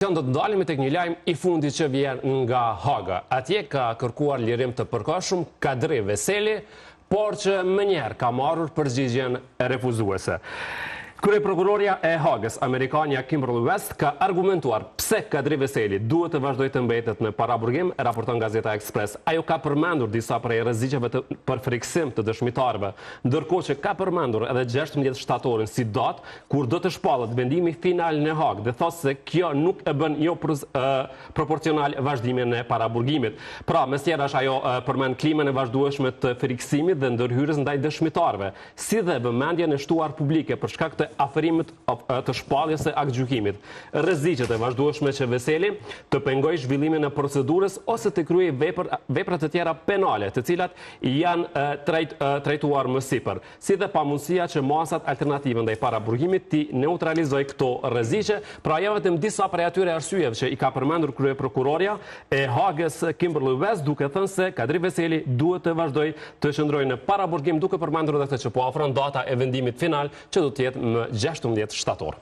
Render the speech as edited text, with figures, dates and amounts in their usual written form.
Do të ndalemi tek një lajm i fundit që vjen nga Haga. Atje ka kërkuar lirim të përkohshëm Kadri Veseli, por që menjëherë ka marrur përgjigjen refuzuese. Kryeprokurorja e Hagës, amerikanja Kimberly West, ka argumentuar pse Kadri Veseli duhet të vazhdojë të mbetet në paraburgim, raporton Gazeta Express. Ajo ka përmendur disa prej rreziqeve të për frikësim të dëshmitarëve, ndërkohë që ka përmendur edhe 16 shtatorin si datë kur do të shpallet vendimi final në Hagë dhe thotë se kjo nuk e bën jo proporcional vazhdimin e paraburgimit. Pra, mes tjerash ajo përmend klimën e vazhdueshme të frikësimit dhe ndërhyrjes ndaj dëshmitarëve, si dhe vëmendjen e shtuar publike për shkak të afrimit të shpalljes së aktgjykimit. Rreziqet e vazhdueshme që Veseli të pengojë zhvillimin e procedurës ose të kryejë vepër vepra të tjera penale, të cilat janë trajtuar më sipër. si dhe pamundësia që masat alternative ndaj paraburgimit t'i neutralizojë këto rreziqe, pra janë vetëm disa prej atyre arsyeve që i ka përmendur kryeprokurorja e Hagës Kimberly West duke thënë se Kadri Veseli duhet të vazhdojë të qëndrojë në paraburgim duke përmendur edhe këtë që po afron data e vendimit final që do të jetë më 16 shtator.